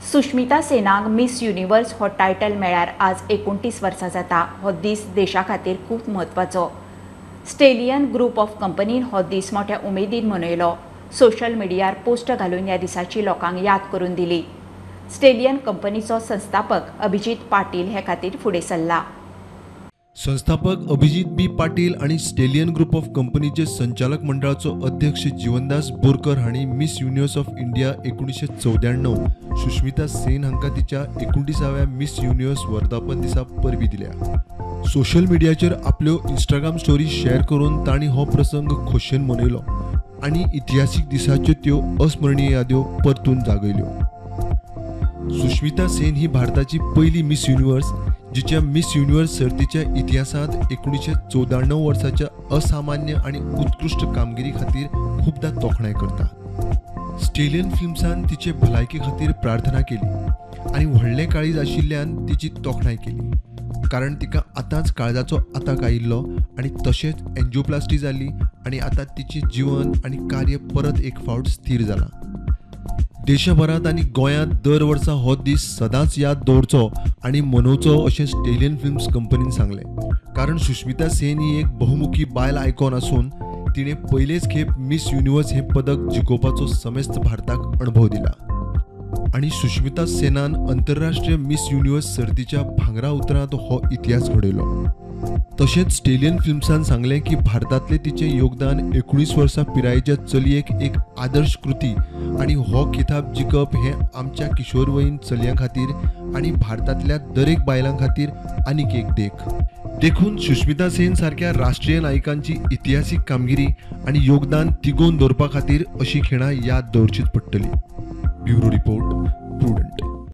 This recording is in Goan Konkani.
सुष्मिता सेनाक मिस युनिवर्स हो टायटल मेळ्यार आज 29 वर्सां जाता. हो दीस देशा खातीर खूब म्हत्वाचो. स्टेलियन ग्रुप ऑफ कंपनीन हो दीस मोठ्या उमेदीन मनयलो. सोशल मिडियार पोस्ट घालून ह्या दिसाची लोकांक याद करून दिली. स्टेलियन कंपनीचो संस्थापक अभिजीत पाटील हे खातीर फुडें सरला. संस्थापक अभिजीत बी पाटील आनी स्टेलियन ग्रुप ऑफ कंपनीचे संचालक मंडळाचो अध्यक्ष जीवनदास बोरकर हांणी miss universe of India 1994 Sushmita Sen हांकां तिच्या 29व्या मिस युनिवर्स वर्धापन दिसा परबी दिल्या. सोशल मिडियाचेर आपल्यो इंस्टाग्राम स्टोरी शेअर करून तांणी हो प्रसंग खोशयेन मनयलो आनी इतिहासीक दिसाच्यो त्यो अस्मरणीय याद्यो परतून जागयल्यो. सुष्मिता सेन ही भारताची पयली मिस युनिवर्स, जिच्या मिस युनिवर्स सर्तीच्या इतिहासांत 1994 वर्साच्या असामान्य आनी उत्कृश्ट कामगिरी खातीर खुबदां तोखणाय करता. स्टेलियन फिल्म्सान तिचे भलायके खातीर प्रार्थना केली आनी व्हडलें काळीज आशिल्ल्यान तिची तोखणाय केली, कारण तिका आतांच काळजाचो आताक आयिल्लो आनी तशेंच एन्जियोप्लास्टी जाली आनी आतां तिचें जीवन आनी कार्य परत एक फावट स्थीर जालां. देशभरांत आनी गोंयांत दर वर्सा हो दीस सदांच याद दवरचो आनी मनोवचो अशें स्टेलियन फिल्म्स कंपनीन सांगलें, कारण सुष्मिता सेन ही एक बहुमुखी बायल आयकॉन आसून तिणें पयलेच खेप मिस युनिवर्स हें पदक जिखोवपाचो समेस्त भारताक अणभव दिला. आनी सुष्मिता सेनान अंतरराष्ट्रीय मिस युनिवर्स सर्तीच्या भांगरा उतरांत हो इतिहास घडयलो. तशेंच स्टेलियन फिल्म्सान सांगलें की भारतांतलें तिचें योगदान 19 वर्सां पिरायेच्या चलयेक एक आदर्श कृती आनी हो किताब जिखप हें आमच्या किशोरवयीन चलयां खातीर आनी भारतांतल्या दरेक बायलां खातीर आनीक एक देख. देखून सुष्मिता सेन सारक्या राष्ट्रीय नायकांची इतिहासीक कामगिरी आनी योगदान तिगोवन दवरपा खातीर अशी खिणां याद दवरचीच पडटली. Bureau report,